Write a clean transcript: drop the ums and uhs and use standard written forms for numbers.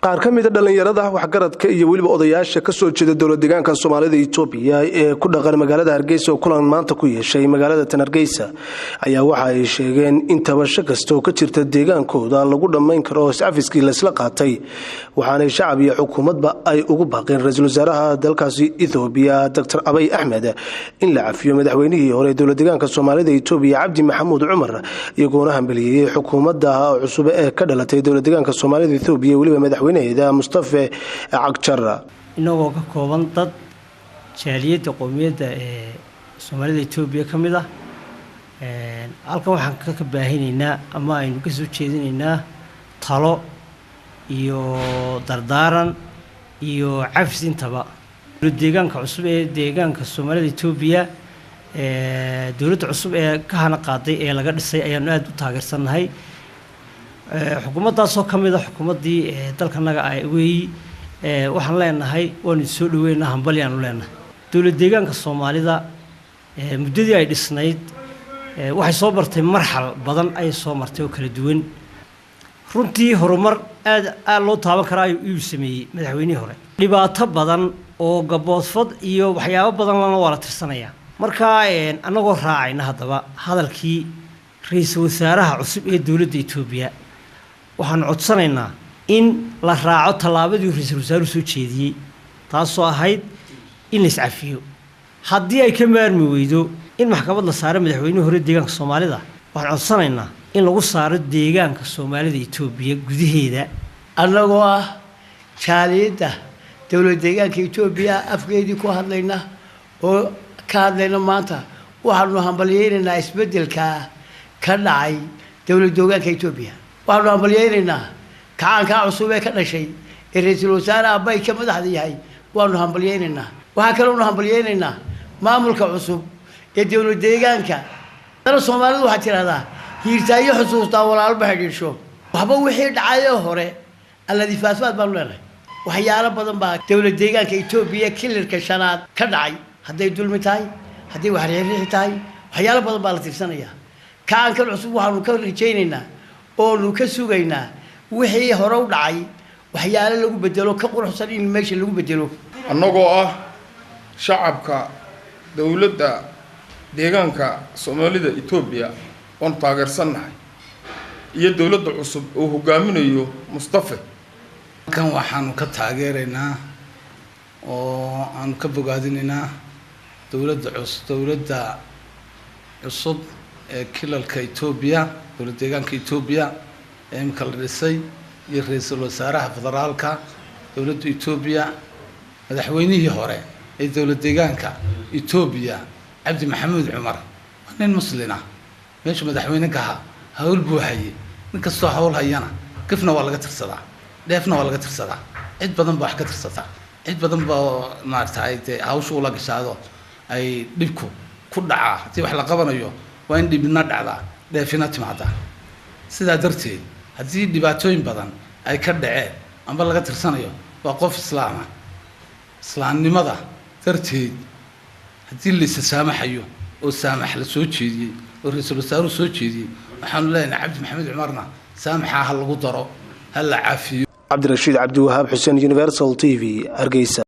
Qaar ka mida dhallinyarada waxgaradka iyo weliba odayaasha kasoo jeeda dowlad deegaanka Soomaalida Itoobiya ee ku dhaqan magaalada Hargeysa oo kulan maanta ku yeeshay magaalada tan Hargeysa ayaa waxa ay sheegeen in tabasho kasta oo ka jirta deegaankooda lagu dhammayn karo iscafiskii laysla qaatay, waxaanay shacab iyo xukuumadba ay ugu baaqeen ra-iisul wasaaraha dalkaasi Ethoobiya, Doctor Abiy Axmed, in la cafiyo madaxweynihii hore ee dowlad deegaanka Soomaalida Itoobiya, Cabdi Maxamuud Cumar, iyagoona hambaliyeeyey xukuumadda cusub ee ka dhalatay dowlad deegaanka Soomaalida Ethoobiya, weliba madaxweyne Mustafe Cagjar. Inagoo ka kooban dad jaaliyadda qowmiyadda ee Soomaalida Etoobiya ka mid ah, halkan waxaan ka baahinaynaa ama aynu ka soo jeedinaynaa talo iyo dardaaran iyo cafis intaba dowlad deegaanka cusub ee deegaanka Soomaalida Etoobiya. Dowladda cusub ee ka hana qaaday ee laga dhisay ayaanu aada u taageersannahay. Xukuumaddaasoo ka mid a xukuumaddii dalkanaga ay weeyi. Waxaan leenahay waanu soo dhaweynaa, hambalyaanu leenahay. Dowlad deegaanka Soomaalida muddadii ay dhisnayd waxay soo bartay marxal badan ayay soo martay oo kala duwan. Runtii horumar aad aad loo taaban karaa ayuu sameeyey madaxweynihii hore. Dhibaato badan oo gaboodfad iyo waxyaabo badan lana waa la tirsanayaa. Marka annagoo raacayna haddaba hadalkii ra-iisul wasaaraha cusub ee dowladda Etoobiya, waxaanu codsanaynaa in la raaco tallaabadii ra-iisul wasaaruhu soo jeediyey, taasoo ahayd in la iscafiyo. Haddii ay ka maarmi weydo in maxkamad la saaro madaxweynihii hore deegaanka Soomaalida, waxaan codsanaynaa in lagu saaro deegaanka Soomaalida Etoobiya gudaheeda. Annagoo ah jaaliyadda dowlad deegaanka Etoobiya, afkeedii ku hadlayna oo ka hadlayna maanta, waxaanu hambalyeynaynaa isbeddelka ka dhacay dowlad deegaanka Etoobiya. Waxaanu hambalyeynaynaa kacaankaa cusub ee ka dhashay ee ra-iisul wasaare Abiy ka madaxda yahay, waanu hambalyeynaynaa. Waxaa kaloonu hambalyeynaynaa maamulka cusub ee dowlad deegaanka. Dana Soomaalidu waxaa tidhahdaa, "Hiirtaayo xusuustaa walaalba xidhiidhsho." Waxba wixii dhacayoo hore alladii faasfaad baanu leenahay. Waxyaalo badan baa dowlad deegaanka Etoobiya kililka shanaad ka dhacay, hadday dulmi tahay, hadday wax riixriixi tahay, waxyaalo badan baa la tirsanayaa. Kacankan cusub waxaanu ka rajaynaynaa oonu ka sugaynaa wixii hore u dhacay waxyaalo lagu bedelo ka quruxsan in meesha lagu bedelo. Annagoo ah shacabka dowladda deegaanka Soomaalida Etoobiya, oon taageersannahay iyo dowladda cusub uu hogaaminayo Mustafe. Halkan waxaanu ka taageeraynaa oo aanu ka bogaadinaynaa dowladda cusub ee kilalka Etoobiya, dowlad deegaanka Etoobiya ee imika la dhisay, iyo ra-iisul wasaaraha federaalka dowladda Etoobiya. Madaxweynihii hore ee dowlad deegaanka Etoobiya, Cabdi Maxamuud Cumar, waa nin muslina. Meeshu madaxweyne ka ahaa hawl buu hayay. Nin kastoo hawl hayana gafna waa laga tirsadaa, dheefna waa laga tirsadaa. Cid badan baa wax ka tirsataa, cid badan baa maaragtay dee hawsha ula gashaado ay dhibku ku dhacaa. Haddii wax la qabanayo waa in dhibina dhacdaa, dheefina timaadaa. Sidaa darteed, haddii dhibaatooyin badan ay ka dhaceen amba laga tirsanayo, waa qof islaama. Islaamnimada darteed, haddii laysa saamaxayo oo saamax la soo jeediyey oo ra-iisul wasaaruhu soo jeediyey, waxaanu leenahay Cabdi Maxamed Cumarna saamaxaa ha lagu daro, ha la cafiyo. Cabdirashiid Cabdiwahaab Xuseen, Universal TV, Hargeysa.